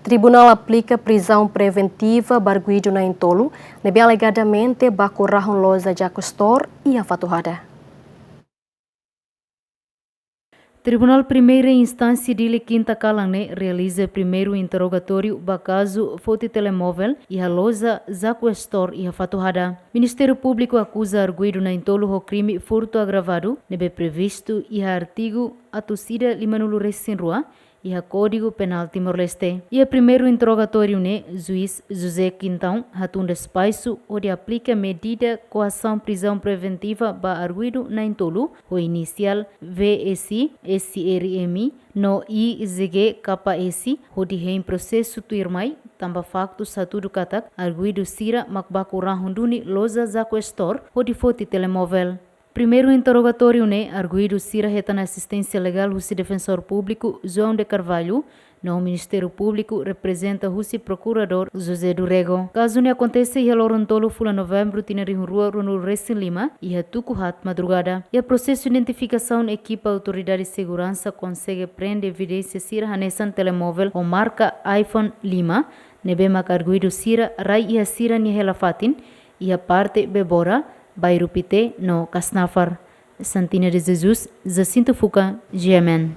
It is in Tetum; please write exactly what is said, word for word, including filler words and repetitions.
Tribunál aplika prizaun preventiva ba arguidu na'in-tolu ne'ebé alegadamente baku rahun loja Jaco Store iha Fatuhada. Tribunál Primeira Instánsia Dili kinta kalan ne'e realiza primeiru interrogatóriu ba kazu foti telemóvel iha loja Jaco Store iha Fatuhada. Ministériu Públiku akuza arguidu na'in-tolu ho krime furtu agravadu ne'ebé previstu iha artigu atus ida lima-nulu resin rua iha Kódigu Penál Timor-Leste. Iha primeiru interrogatóriu ne'e, juís José Quintão hatun despaxu hodi aplika medida koasaun prizaun preventiva ba arguidu na'in-tolu ho inisiál V S, S R M no I Z G K S hodi hein prosesu tuirmai, tanba faktus hatudu katak arguidu sira mak baku rahun duni loja Jaco Store hodi foti telemóvel. Primeiru interrogatóriu ne'e arguidu sira hetan asisténsia legál husi Defensór Públiku João de Carvalho, no Ministériu Públiku reprezenta husi Prokuradór José do Rego. Kazu ne'e akontese iha loron tolu fulan Novembru tinan rihun rua ruanulu resin lima, iha tuku haat madrugada. Iha prosesu identifikasaun, ekipa autoridade seguransa konsege prende evidénsia sira hanesan telemóvel ho marka iPhone lima, ne'ebé mak arguidu sira rai iha sira-nia hela-fatin, iha parte Bebora, Bairru Pité no Kasnafar. Santina de Jesus, Jacinto Fuca, G M N.